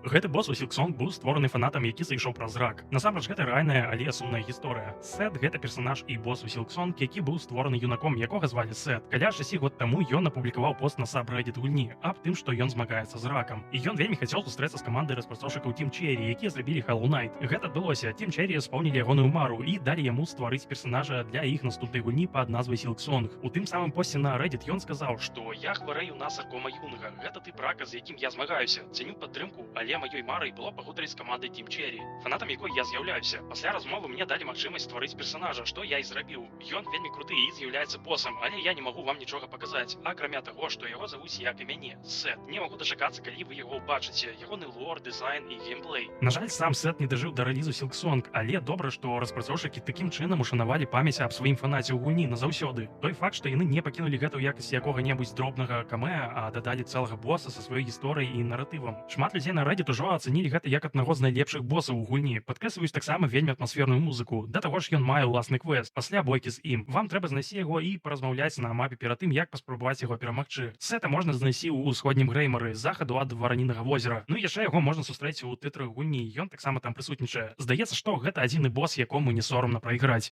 Гэты бос у Silksong быў створаны фанатам, які зайшоў праз рак. Насамрэч гэта рэальная, але сумная гісторыя. Сет — гэта персанаж і бос у Silksong, які быў створаны юнаком, якога звалі Сет. Каля 6 год таму ён апублікаваў пост на сабрэддит гульні аб тым, што ён змагаецца з ракам. І ён вельмі хацеў сустрэцца з камандай распрацоўшчыкаў Team Cherry, якія зрабілі Hollow Knight. Гэта адбылося. Team Cherry споўнілі ягоную мару і далі яму стварыць персанажа для іх наступнай гульні пад назвай Silksong. У тым самым посце на Reddit ён сказаў, што я хварэю на саркома Юнга. Гэта тып рака, з якім я змагаюся. Цэню падтрымку, але маёй марай было пагутарыць з камандай Team Cherry, фанатам якой я з'яўляюся. Пасля размовы мне далі магчымасць стварыць персанажа, што я і зрабіў. Ён вельмі круты і з'яўляецца босам, але я не магу вам нічога паказаць, акрамя таго, што яго завуць як і мяне, Сет. Не магу дачакацца, калі вы яго ўбачыце, ягоны лор, дызайн і геймплей. На жаль, сам Сет не дажыў да рэлізу Silksong, але добра, што распрацоўшчыкі такім чынам ушанавалі памяць аб сваім фанаце ў гульні назаўсёды. Той факт, што яны не пакінулі гэта ў якасці якога-небудзь дробнага камеа, а дадалі цэлага боса са сваёй гісторыяй і наратывам. Шмат людзей на Reddit ужо ацанілі гэта як аднаго з найлепшых босаў у гульні, падкрэсліваюць таксама вельмі атмасферную музыку. Да таго ж ён мае ўласны квест. Пасля бойкі з ім вам трэба знайсці яго і паразмаўляць на мапе перад тым, як паспрабаваць яго перамагчы. Сета можна знайсці ў усходнім Грэймары, з захаду ад Варанінага возера. Ну і яшчэ яго можна сустрэць у тытрах гульні, ён таксама там прысутнічае. Здаецца, што гэта адзіны бос, якому не сорамна прайграць.